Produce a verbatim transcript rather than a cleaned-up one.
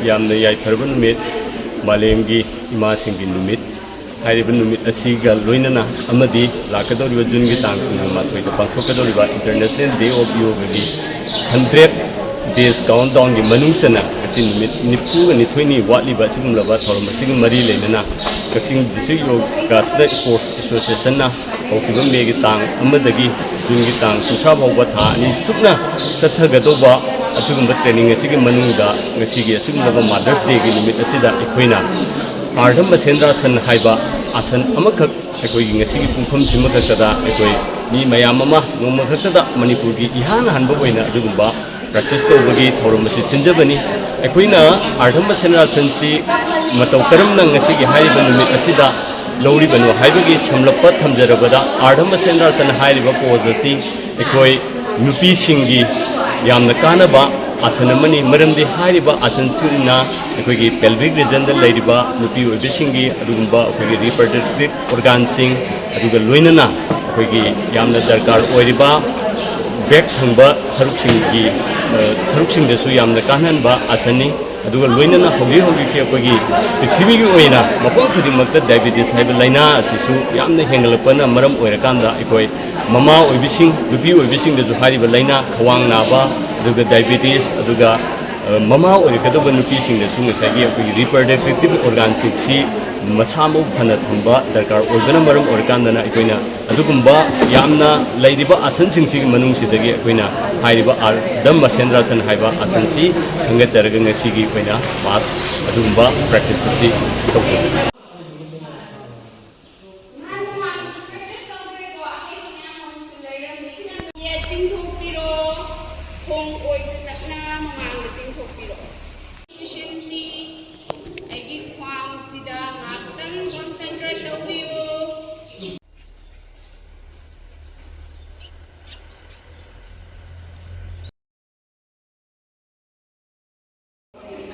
ꯌꯥꯝꯅ ꯌꯥꯏꯐꯔꯕ ꯅꯨꯃꯤꯠ, ꯃꯥꯂꯦꯝꯒꯤ ꯏꯃꯥꯁꯤꯡꯒꯤ ꯅꯨꯃꯤꯠ꯫ ꯍꯥꯏꯔꯤꯕ ꯅꯨꯃꯤꯠ ꯑꯁꯤꯒ ꯂꯣꯏꯅꯅ ꯑꯃꯗꯤ ꯂꯥꯛꯀꯗꯧꯔꯤꯕ ꯖꯨꯟꯒꯤ ꯇꯥꯡ ꯀꯨꯟꯒ ꯃꯥꯊꯣꯏꯗ ꯄꯥꯡꯊꯣꯛꯀꯗꯧꯔꯤꯕ International Day of Yogaꯒꯤ hundred days countdownꯒꯤ ꯃꯅꯨꯡ ꯆꯟꯅ ꯉꯁꯤ ꯅꯨꯃꯤꯠ ꯅꯤꯐꯨꯒ ꯅꯤꯊꯣꯏꯅꯤ ꯋꯥꯠꯂꯤꯕ ꯑꯁꯤꯒꯨꯝꯂꯕ ꯊꯧꯔꯝ ꯑꯁꯤꯒ ꯃꯔꯤ ꯂꯩꯅꯅ ꯀꯛꯆꯤꯡ District Yogaꯁꯅ Sports Associationꯅ ꯍꯧꯈꯤꯕ ꯃꯦꯒꯤ ꯇꯥꯡ ꯑꯃꯗꯒꯤ ꯖꯨꯟꯒꯤ ꯇꯥꯡ ꯀꯨꯟꯊ꯭ꯔꯥ ꯐꯥꯎꯕ ꯊꯥ ꯑꯅꯤ ꯆꯨꯞꯅ ꯆꯠꯊꯒꯗꯧꯕ ꯑꯁꯤꯒꯨꯝꯕ training ꯑꯁꯤꯒꯤ ꯃꯅꯨꯡꯗ ꯉꯁꯤꯒꯤ ꯑꯁꯤꯒꯨꯝꯂꯕ Mother's Dayꯒꯤ ꯅꯨꯃꯤꯠ ꯑꯁꯤꯗ ꯑꯩꯈꯣꯏꯅ ꯑꯥꯔꯙ ꯃꯁꯦꯟꯗ꯭ꯔꯥꯁꯟ ꯍꯥꯏꯕ ꯑꯥꯁꯟ ꯑꯃꯈꯛ ꯑꯩꯈꯣꯏꯒꯤ ꯉꯁꯤꯒꯤ ꯄꯨꯡꯐꯝꯁꯤꯃ ꯈꯛꯇꯗ ꯑꯩꯈꯣꯏ ꯃꯤ ꯃꯌꯥꯝ ꯑꯃ ꯅꯣꯡꯃ ꯈꯛꯇꯗ ꯃꯅꯤꯄꯨꯔꯒꯤ ꯏꯍꯥꯟ ꯍꯥꯟꯕ ꯑꯣꯏꯅ ꯑꯗꯨꯒꯨꯝꯕ practice ꯇꯧꯕꯒꯤ ꯊꯧꯔꯝ ꯑꯁꯤ ꯁꯤꯟꯖꯕꯅꯤ꯫ ꯑꯩꯈꯣꯏꯅ ꯑꯥꯔꯙ ꯃꯁꯦꯟꯗ꯭ꯔꯥꯁꯟꯁꯤ ꯃꯇꯧ ꯀꯔꯝꯅ ꯉꯁꯤꯒꯤ ꯍꯥꯏꯔꯤꯕ ꯅꯨꯃꯤꯠ ꯑꯁꯤꯗ ꯂꯧꯔꯤꯕꯅꯣ ꯍꯥꯏꯕꯒꯤ ꯁꯝꯂꯞꯄ ꯊꯝꯖꯔꯕꯗ, ꯑꯥꯔꯙ ꯃꯁꯦꯟꯗ꯭ꯔꯥꯁꯟ ꯍꯥꯏꯔꯤꯕ pose ꯑꯁꯤ ꯑꯩꯈꯣꯏ ꯅꯨꯄꯤꯁꯤꯡꯒꯤ ꯌꯥꯝꯅ ꯀꯥꯟꯅꯕ ꯑꯥꯁꯟ ꯑꯃꯅꯤ꯫ ꯃꯔꯝꯗꯤ ꯍꯥꯏꯔꯤꯕ ꯑꯥꯁꯟꯁꯤꯡꯅ ꯑꯩꯈꯣꯏꯒꯤ pelvic regionꯗ ꯂꯩꯔꯤꯕ ꯅꯨꯄꯤ ꯑꯣꯏꯕꯤꯁꯤꯡꯒꯤ ꯑꯗꯨꯒꯨꯝꯕ ꯑꯩꯈꯣꯏꯒꯤ reproductive organꯁꯤꯡ, ꯑꯗꯨꯒ ꯂꯣꯏꯅꯅ ꯑꯩꯈꯣꯏꯒꯤ ꯌꯥꯝꯅ ꯗꯔꯀꯥꯔ ꯑꯣꯏꯔꯤꯕ back ꯊꯪꯕ ꯁꯔꯨꯛꯁꯤꯡꯒꯤ, ꯑ, ꯁꯔꯨꯛꯁꯤꯡꯗꯁꯨ ꯌꯥꯝꯅ ꯀꯥꯟꯅꯍꯟꯕ ꯑꯥꯁꯟꯅꯤ꯫ ꯑꯗꯨꯒ ꯂꯣꯏꯅꯅ ꯍꯧꯖꯤꯛ ꯍꯧꯖꯤꯛꯁꯤ ꯑꯩꯈꯣꯏꯒꯤ ꯄ꯭ꯔꯤꯊꯤꯕꯤꯒꯤ ꯑꯣꯏꯅ ꯃꯐꯝ ꯈꯨꯗꯤꯡꯃꯛꯇ diabetes ꯍꯥꯏꯕ ꯂꯥꯏꯅꯥ ꯑꯁꯤꯁꯨ ꯌꯥꯝꯅ ꯍꯦꯟꯒꯠꯂꯛꯄꯅ ꯃꯔꯝ ꯑꯣꯏꯔꯀꯥꯟꯗ ꯑꯩꯈꯣꯏ ꯃꯃꯥ ꯑꯣꯏꯕꯤꯁꯤꯡ, ꯅꯨꯄꯤ ꯑꯣꯏꯕꯤꯁꯤꯡꯗꯁꯨ ꯍꯥꯏꯔꯤꯕ ꯂꯥꯏꯅꯥ, ꯈ꯭ꯋꯥꯡ ꯅꯥꯕ, ꯑꯗꯨꯒ diabetes, ꯑꯗꯨꯒ, ꯑ, ꯃꯃꯥ ꯑꯣꯏꯔꯛꯀꯗꯧꯕ ꯅꯨꯄꯤꯁꯤꯡꯗꯁꯨ ꯉꯁꯥꯏꯒꯤ ꯑꯩꯈꯣꯏꯒꯤ reproductive organꯁꯤꯡꯁꯤ ꯃꯁꯥ ꯃꯎ ꯐꯅ ꯊꯝꯕ ꯗꯔꯀꯥꯔ ꯑꯣꯏꯕꯅ ꯃꯔꯝ ꯑꯣꯏꯔꯀꯥꯟꯗꯅ ꯑꯩꯈꯣꯏꯅ ꯑꯗꯨꯒꯨꯝꯕ ꯌꯥꯝꯅ ꯂꯩꯔꯤꯕ ꯑꯥꯁꯟꯁꯤꯡꯁꯤꯒꯤ ꯃꯅꯨꯡꯁꯤꯗꯒꯤ ꯑꯩꯈꯣꯏꯅ ꯍꯥꯏꯔꯤꯕ ꯑꯥꯔꯙ ꯃꯁꯦꯟꯗ꯭ꯔꯥꯁꯟ ꯍꯥꯏꯕ ꯑꯥꯁꯟꯁꯤ ꯈꯟꯒꯠꯆꯔꯒ ꯉꯁꯤꯒꯤ ꯑꯩꯈꯣꯏꯅ mass ꯑꯗꯨꯒꯨꯝꯕ practice ꯑꯁꯤ ꯇꯧꯖꯩ꯫